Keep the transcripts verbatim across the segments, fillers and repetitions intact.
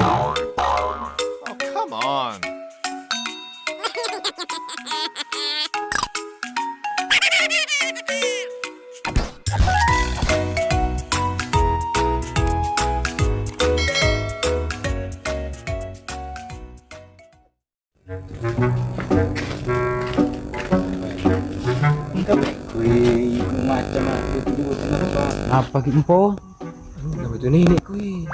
Oh, come on. Engka pai kui macam aku dulu kenapa? Apa ki empo? Apa tu nenek kui?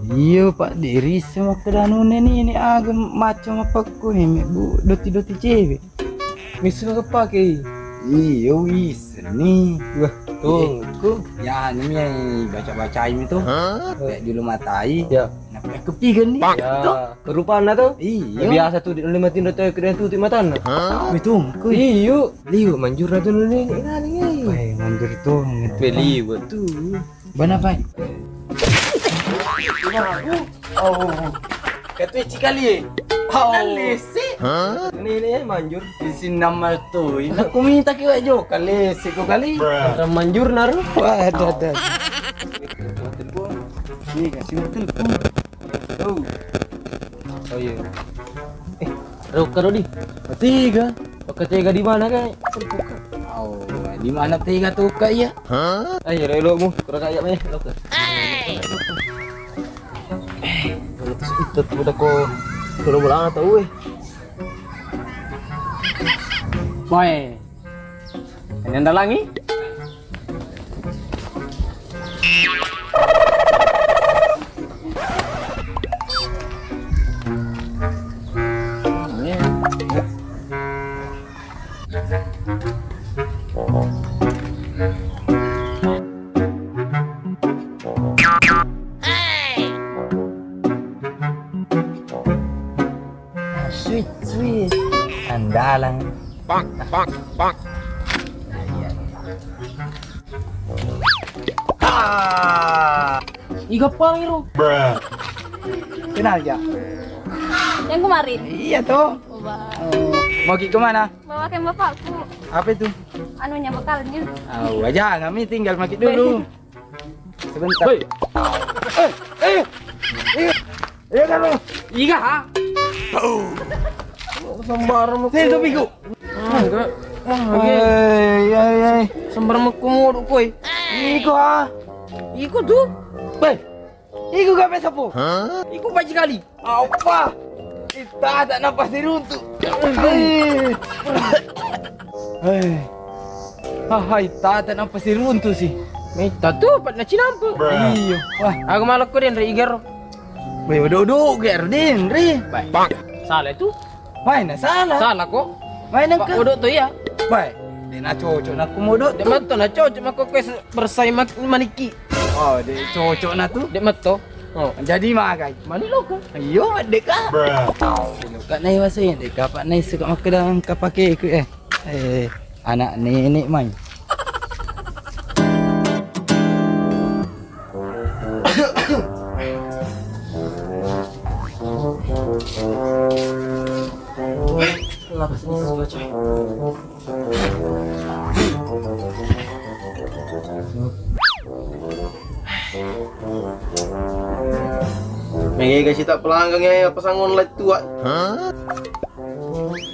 Iyo, Pak, diri sama kedanu nenek, nenek aga macam apa kui, mek bu, doti-doti cewek. Misu pakai. Iyo, wis ni. Wah, tuh, ku. Ya, ini mi baca-bacai mi tuh. Hah? Kayak dulu matai. Ya. Nah, kepikiran ni. Ya, rupana tuh. Iya. Biasa tuh di lima tindo tuh kena tutup matana. Hah? Betul, kui. Iyo. Liu manjur tuh nenek, nenek. Wah, manjur tuh. Beli buat tuh. Bana, Pak? Oh, oh. Katu eci kali, eh. Oh. Nalese. Ini, ini, eh, manjur. Di sini nama tu. Aku minta kiwa jo. Kali, siko kali. Orang manjur naru. Wah, ada, ada. Telepon. Ini kasih telepon. Oh. Oh iya. Eh, Roka Rodi. Tiga. Oke, tega di mana, Kak? Oh, di mana tega tuh, Kak, ya? Ayo, relo mu, kurang kayak meh, Roka. Itu tuh udah kok, kalau bola tahu, eh. Woi. Ini anda langi? Sweet, sweet. Andalang. Pak, pak, pak. Ah, iya. Ah. Iga pang iro. Kenal ya? Yang kemarin? Iya tuh. Oh, Bang. Oh. Mau ki kemana? Bawa ke bapakku. Apa itu? Anunya, bekalnya. Oh, aja kami tinggal maki dulu. Sebentar. Hei. Eh, eh, eh. Iya kan lo? Iga ha? Sembarang. Sini tuh, Piku. Ah, enggak. Wah, iya, iya. Sembarang komodo koi. Iko ha? Iko tuh. Weh. Iko gape sapo? Iko baji kali. Apa? Ita tak nampak si runtu. Eh. Eh. Haha, ita tak nampak si runtu sih. Mita tuh pat na cinampu. Iya. Wah, aku malah kau den re iger. Weh, udah udah ger den re. Baik. Salah itu. Main salah. Salah kok. Main engka. Odo to iya. Baik. Dena cocok nak komodo. Dek matto na cocok mako kue bersai maniki. Oh, dek cocok na tu. Dek matto. Oh. Jadi magai. Mani loko. Ayo, deka. Kak nai wasai deka, pak nai suka makan kapake ku eh. Eh, anak nenek mai. Lapas ini sesuatu. Mega kasih tak pelanggang ya, apa sang online tua.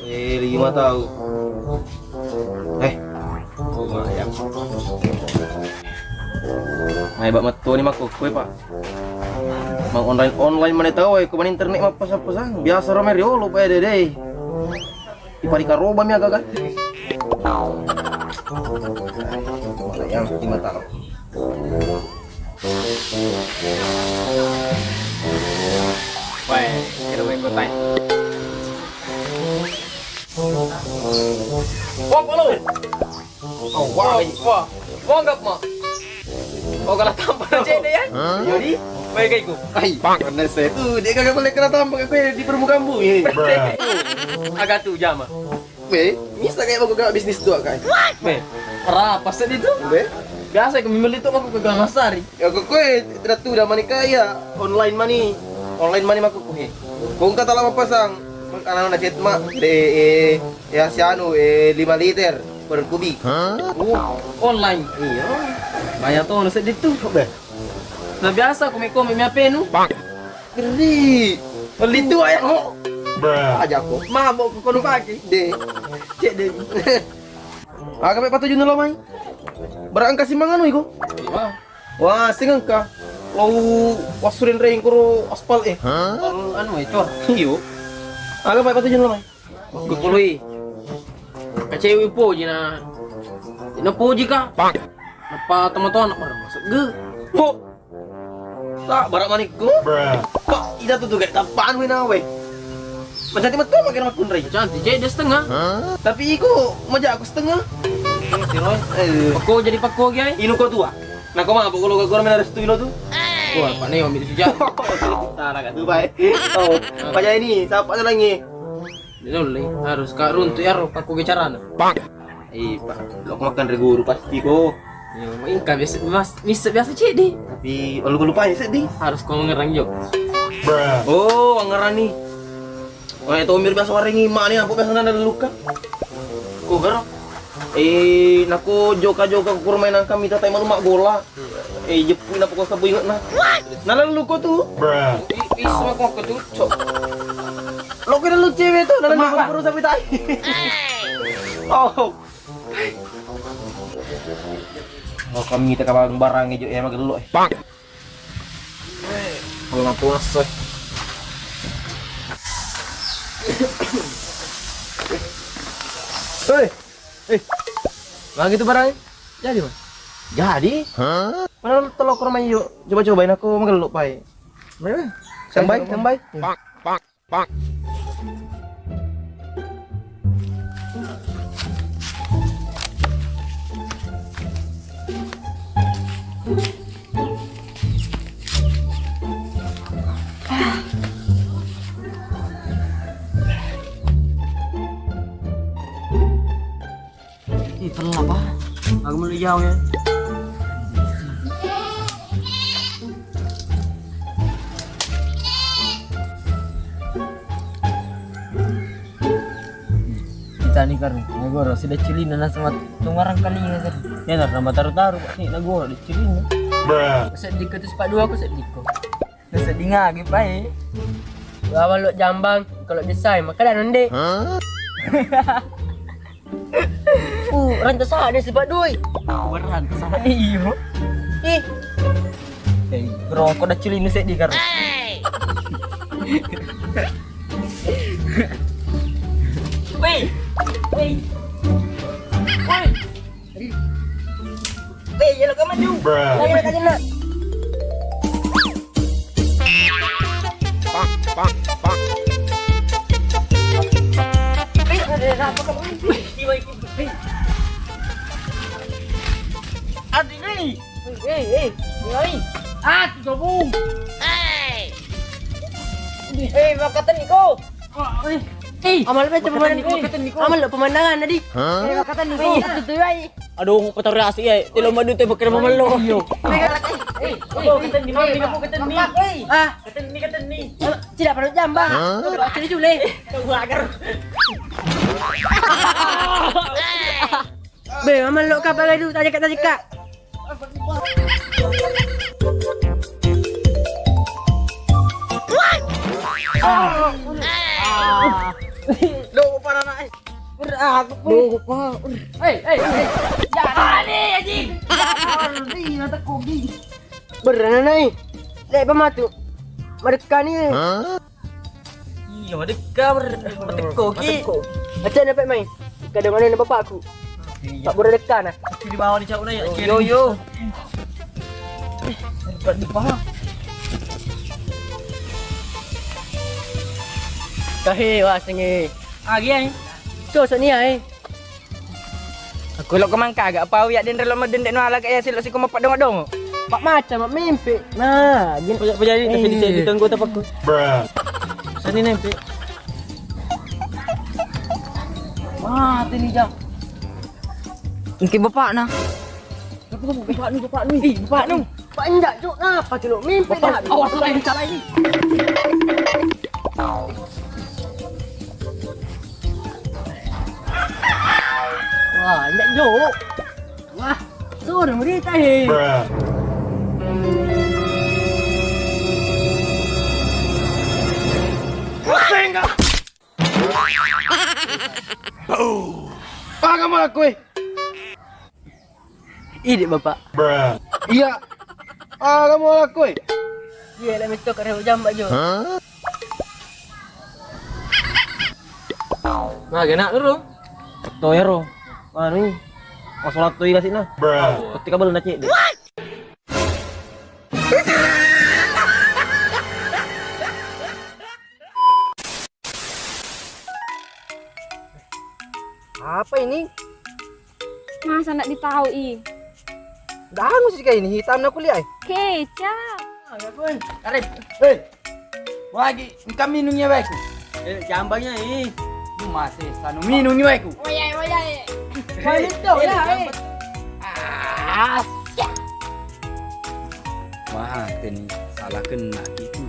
Eh, lima tahu. Eh, oh, mayang. Mai bak metto ni makkokkoe, Pak. Mang online-online mane tau e, ko mani internet mappasang-pasang. Biasa rame riolo, Pak, dede. Ipari karoba mi aga kan. Mayang lima tahu. Wae, kira main kotai. Oh, polo. Oh, wah. Wah, wah, nggak mau. Oh, kalau tampar aja deh ya. Jadi, baik kayak itu. Hai, karena saya tuh dia kagak boleh kena tampar kayak di permukaan bumi. Agak tuh jama. Weh, bisa kayak mau gak bisnis tuh, Kak? Weh, berapa sedih tuh? Weh. Biasa kami beli tuh aku ke Gang Sari. Ya, kok kue tidak tuh udah mani kaya online mani. Online mani maku kue. Kok enggak telah pasang anak-anak chat mak de eh, ya si anu eh lima liter per kubik. Hah? Oh, online. Iya. Banyak tuh sedih tuh. Weh. Nah, biasa komi-komi mi apenu. Geri. Litu aja. Oh. Aja ko. Mabok ko kono pagi. De. Cek de. Aga pe patujunna lo mai? Bara engka simanganu iko? Wah, sing engka. Lo wassuren reng koro aspal e. Anu e, cor. Iyo. Aga pe patujunna lo mai? Kukului. Kacewi poji na. Na poji ka. Nappa tomatoa na barang masuk ge. Ho. Tak barak manikku. Pak, ida tu tu gak tapan wina we. Macam tiba tu makin makun rai. Cantik, jadi dia setengah. Tapi iko maja aku setengah. Siroi. Eh, Pako jadi pako ge ai. Inu ko tua. Nah, kau mabuk kalau gak kurang harus tu ilo tu. Wah, Pak Neo ambil sejak. Salah kat tu baik. Oh, paja ini siapa tu lagi? Dinolle, harus ka runtu iyaro pakkuge carana. Pak. Eh, Pak, lo ko makan ri guru pasti ko. Iya, engka biasa, mas, bisa biasa ceddi. Tapi lupa-lupa ya seddi. Harus ko mengerang jo. Oh, angerani. Oh, itu Omir biasa waringi mani apa biasa nanda luka. Ko garo. Eh, nako joka-joka kurmain angka mita tai malu mak gola. Eh, jeppu na pokok sabu inget na. Nalalu ko tu. Ih, ih, semua kok ketucok. Lo kira lu cewek tu, nalalu ko baru sabu tai. Oh. Oh, kami tak kabar barang ijo ya magello eh. Pak. Kalau mampu masuk. Hei. Eh, lagi tu barang? Jadi, Mas? Jadi? Mana tolok rumah yuk? Coba-cobain aku magello pai. Sambai, sambai. Pak, pak, pak. Ih, telah, Pak. Aku mau jauh ya. Kita ni karo, nagoro, sudah cilina na sama tungarang kali ya kan. Ya, na, nama taru-taru, Pak. Ni nagoro, di cilina. Seddi ko tu sepak dua, aku seddi ko. Seddi ngagi, Pak, eh. Lawan lo jambang, kalau desain, maka dah nonde. Uh, ranta saha deh sepak dua. Beranta saha. Iyo. Ih. Eh, rokok dah cilinu seddi karo. Wei. Wei. Wei. Wei, ya lo kamu tu. Lagi nak kajian nak. Pak, pak, pak. Wei, ada apa kamu? Wei, wei, wei. Adi ni. Hei, hei, hei. Ah, tu gabung. Hei. Hei, makatan ni kau. Hei. Amal baca pemandangan. Amal lo pemandangan tadi. Hei, makatan ni kau. Hei, itu tu, hei. Aduh, kotor asi ya. Tilo madu teh bakal mamello. Iyo. Hei, hei, hei. Makatan ni, makatan ni. Ah, makatan ni, makatan ni. Tidak perlu jambang. Hah? Tidak perlu jule. Tunggu agar. Be, mamello ka bagai du, tajeka, tajeka. Lo, apa anak, eh? Ur, aku pun. Lo, apa? Ur. Hei, hei, hei. Jangan ni, anjing. Jangan ni, mata kogi. Berenang, eh. Lek pematu. Mereka ni. Hah? Iya, madekka, ber-, matekko ki. Matekko. Acak dapat mai. Kadang mana bapakku. Iya. Tak boleh dekka nah. Aku di bawah ni cak ya. Oh, yo, yo. Bukan di bawah. Tahe, wah, sengi. Ah, iya, eh. Cocok ni, eh. Aku lo kemangka agak pau ya, den relo meden dek nuala kayak silo siko mapak dongo-dongo. Pak maca, mak mimpi. Nah, gini. Pajak pajak ini, eh, sini saya ditunggu tapak ku. Sini nempe. Mati ni jam. Mungkin bapak nah. Bapak nu, bapak nu, bapak nu. Ih, bapak nu. Pak, enggak, Cuk. Apa, Cuk? Mimpi dah. Awas, salah ini, salah ini. Wah, enggak, Cuk. Wah, suruh berita, he. Bruh. Aku eh. Idi, Bapak. Iya. Ah, kamu aku eh. Iya, lek metto kare jamba jo. Nah, kena dulu. To ero. Anu i. Masalah to iga sih nah. Ketika belum nacik deh. Apa ini? Masa nak ditahu i? Dangu sih kayak ini hitam nak kuliah. Kecap. Arif, hei, wagi, engka minung ya baikku. Eh, jambangnya i. Lu masih sanu minung ya baikku. Wayai, wayai. Wayai itu ya, eh. Ah, siap. Wah, ini salah kena gitu.